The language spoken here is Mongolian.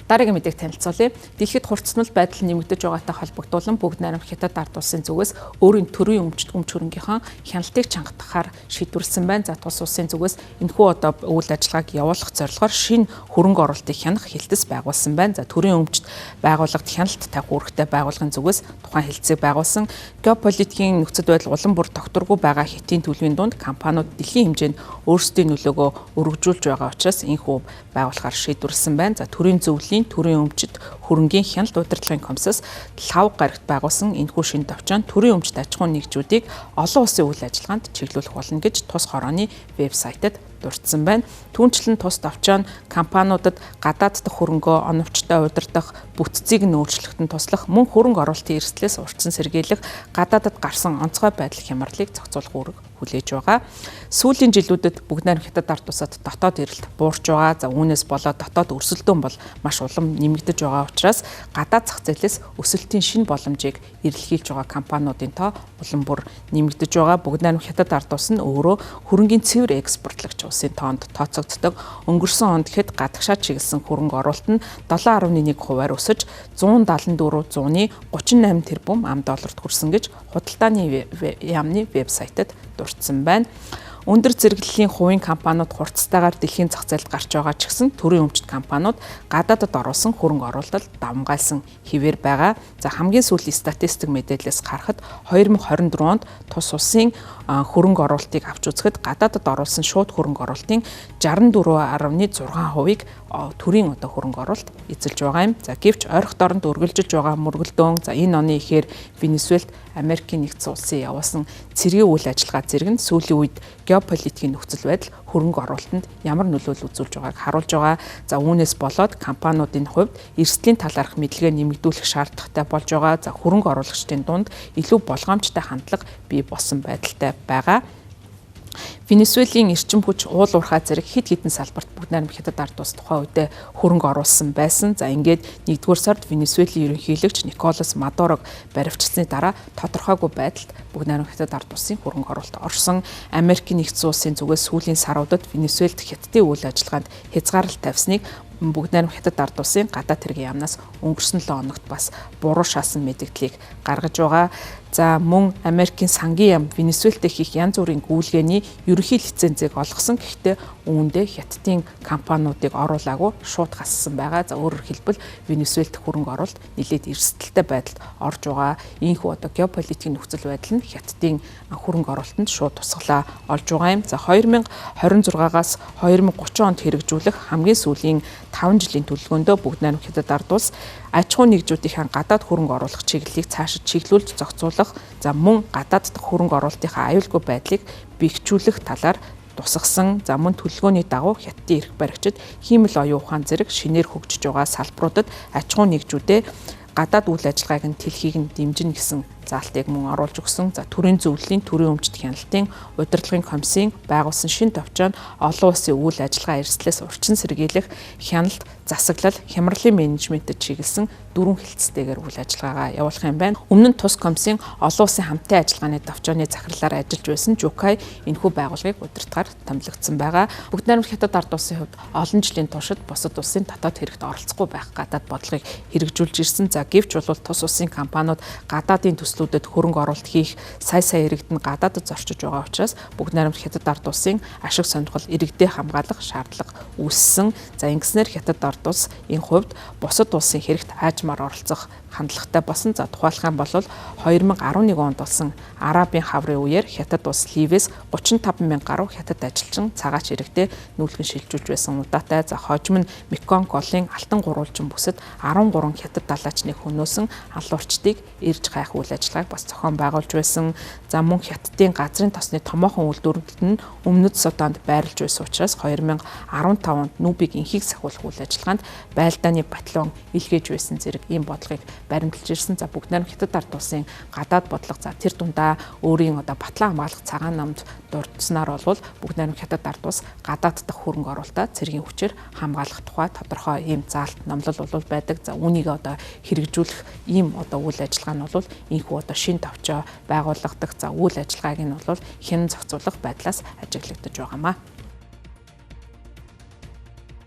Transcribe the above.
Дараагийн мэдээг танилцуулъя. Дэлхийд хурцнал байдал нэмэгдэж байгаатай холбогдуулан бүгд найрамдах Хятад ард улсын зүгээс өөрийн төрийн өмч хөрөнгийнхөө хяналтыг чангатгахаар шийдвэрлэсэн байна. За тус улсын зүгээс энэхүү одоо үйл ажиллагааг явуулах зорилгоор шинэ хөрөнгө оруулалтыг хянах хэлтэс байгуулсан байна. За төрийн өмчт байгууллагад хяналт тавих үүрэгтэй байгууллагын зүгээс тухайн хэлтсийг байгуулсан. Геополитикийн нөхцөл байдал улам бүр тогтворгүй байгаа хятадын төлөвийн дунд компаниуд дэлхийн хэмжээнд өөрсдийн нөлөөгөө өргөжүүлж байгаа учраас энэхүү байгуулахаар шийдвэрлэсэн байна. За төрийн зөвлөлийн төрийн өмчт хөрөнгийн хяналт удирдлагын комиссаас лав гарагт байгуулсан энэхүү шинэ товчон төрийн өмчт аж ахуйн нэгжүүдийг олон улсын үйл ажиллагаанд чиглүүлэх болно гэж тус хорооны вебсайтад дурдсан байна. Түүнчлэн тус товчон компаниудад гадаад дахь хөрөнгөө оновчтой удирдах, бүтцийг нь өөрчлөхөд нь туслах, мөн хөрөнгө оруулалтын эрсдлээс урьдчилан сэргийлэх, гадаадад гарсан онцгой байдал хямралыг зохицуулах үүрэг хүлээж байгаа. Сүүлийн жилүүдэд бүгд найрамдах Хятад ард улсад дотоод эрэлт буурч байгаа. За үүнээс болоод дотоод өрсөлдөөн бол маш улам нэмэгдэж байгаа учраас гадаад зах зээлээс өсөлтийн шинэ боломжийг эрэлхийлж байгаа компаниудын тоо улам бүр нэмэгдэж байгаа. Бүгд найрамдах Хятад ард улс нь өөрөө хөрөнгийн цэвэр экспортлогч улсын тоонд тооцогддог. Өнгөрсөн онд гэхэд гадагшаа чиглэсэн хөрөнгө оруулалт нь 7.1 хувиар өсөж 174.38 тэрбум ам долларт хүрсэн гэж худалдааны яамны вебсайтад дурдсан байна. Өндөр зэрэглэлийн хувийн компаниуд хурцтайгаар дэлхийн зах зээлд гарч байгаа ч гэсэн төрийн өмчт компаниуд гадаадад оруулсан хөрөнгө оруулалт давамгайлсан хэвээр байгаа. За хамгийн сүүлийн статистик мэдээлэлээс харахад 2024 онд тус улсын хөрөнгө оруулалтыг авч үзэхэд гадаадад оруулсан шууд хөрөнгө оруулалтын 64.6%-ийг төрийн одоо хөрөнгө оруулалт эзэлж байгаа юм. За гэвч ойрхот оронд үргэлжилж байгаа мөргөлдөөн, за энэ оны ихээр Венесуэлд Америкийн нэгдсэн улсын явуулсан цэргийн үйл ажиллагаа зэрэг нь сүүлийн үед геополитикийн нөхцөл байдал хөрөнгө оруулалтанд ямар нөлөөлөл үзүүлж байгааг харуулж байгаа. За үүнээс болоод компаниудын хувьд эрсдлийн талаарх мэдлэгээ нэмэгдүүлэх шаардлагатай болж байгаа. За хөрөнгө оруулагчдын дунд илүү болгоомжтой хандлага бий болсон байдалтай байгаа. Венесуэлийн эрчим хүч, уул уурхай зэрэг хэд хэдэн салбарт бүгд найрамдах Хятад ард улс тухайн үедээ хөрөнгө оруулсан байсан. За ингээд 1-р сард Венесуэлийн ерөнхийлөгч Николас Мадурог баривчилсны дараа тодорхойгүй байдалд бүгд найрамдах Хятад ард улсын хөрөнгө оруулалт орсон. Америкийн нэгдсэн улсын зүгээс сүүлийн саруудад Венесуэлд Хятадын үйл ажиллагаанд хязгаарлалт тавьсныг бүгд найрамдах Хятад ард улсын гадаад хэргийн яамнаас өнгөрсөн 7 хоногт бас буруу шаасан мэдээллийг гаргаж байгаа. За мөн Америкийн сангийн яам Венесуэлтэй хийх янз бүрийн гүйлгээний ерөнхий лицензийг олгосон. Гэхдээ үүндээ Хятадын компаниудыг оруулаагүй шууд хассан байгаа. За өөрөөр хэлбэл Венесуэлд хөрөнгө оруулалт нэлээд эрсдэлтэй байдалд орж байгаа. Ийхүү одоо геополитикийн нөхцөл байдал нь Хятадын хөрөнгө оруулалтанд шууд тусгалаа олж байгаа юм. За 2026-аас 2030 онд хэрэгжүүлэх хамгийн сүүлийн 5 жилийн төлөвлөгөөндөө бүгд найрамдах Хятад ард улс аж ахуйн нэгжүүдийнхээ гадаад хөрөнгө оруулах чиглэлийг цаашид чиглүүлж зохицуулах, за мөн гадаад дахь хөрөнгө оруулалтынхаа аюулгүй байдлыг бэхжүүлэх талаар тусгасан. За мөн төлөвлөгөөний дагуу Хятадын эрх баригчид хиймэл оюун ухаан зэрэг шинээр хөгжиж байгаа салбаруудад аж ахуйн нэгжүүдээ гадаад үйл ажиллагааг нь тэлхийг нь дэмжинэ гэсэн заалтыг мөн оруулж өгсөн. За төрийн зөвлөлийн төрийн өмчт хяналтын удирдлагын комиссийн байгуулсан шинэ товчоо нь олон улсын үйл ажиллагаа эрсдлээс урьдчилан сэргийлэх хяналт, засаглал, хямралын менежментэд чиглэсэн дөрвөн хэлтстэйгээр үйл ажиллагаагаа явуулах юм байна. Өмнө нь тус комиссийн олон улсын хамтын ажиллагааны товчооны захирлаар ажиллаж байсан Жукай энэхүү байгууллагыг удирдахаар томилогдсон байгаа. Бүгд найрамдах Хятад ард улсын хувьд олон жилийн туршид бусад улсын дотоод хэрэгт оролцохгүй байх гадаад бодлогыг хэрэгжүүлж ирсэн. За гэвч бол тус улсын компаниуд гадаадын төслүүдэд хөрөнгө оруулалт хийх сая сая иргэд нь гадаадад зорчиж байгаа учраас бүгд найрамдах Хятад ард улсын ашиг сонирхол иргэдээ хамгаалах шаардлага үүссэн. За ингэснээр Хятад ард улс энэ хувьд бусад улсын хэрэгт аажмаар оролцох хандлагатай болсон. За тухайлах юм бол 2011 онд болсон Арабын хаврын үеэр Хятад улс Ливээс 35 мянган гаруй хятад ажилчин цагаач иргэдээ нүүлгэн шилжүүлж байсан удаатай. За хожим нь Меконг голын алтан гурвалжин бүсэд 13 хятад далайчныг хөнөөсөн алуурчдыг ирж гайх үйл ажиллагааг бас зохион байгуулж байсан. За мөн Хятадын газрын тосны томоохон үйлдвэрлэлт нь Өмнөд Суданд байрлаж байсан учраас 2015 онд Нүүбийг инхийг сахиулах үйл ажиллагаанд байлдааны батальон илгээж байсан зэрэг ийм бодлогыг баримталж ирсэн. За бүгд найрамдах Хятад ард улсын гадаад бодлого, за тэр дундаа өөрийн одоо батлан хамгаалах цагаан намд дурдсанаар бол бүгд найрамдах Хятад ард улс гадаад дахь хөрөнгө оруулалтаа цэргийн хүчээр хамгаалах тухай тодорхой ийм заалт номлол бол байдаг. За үүнийг одоо хэрэгжүүлэх ийм одоо үйл ажиллагаа нь бол энэхүү одоо шинэ товчоо байгууллагадах, за үйл ажиллагааг нь бол хэн зохицуулах байдлаас ажиглагдаж байгаамаа.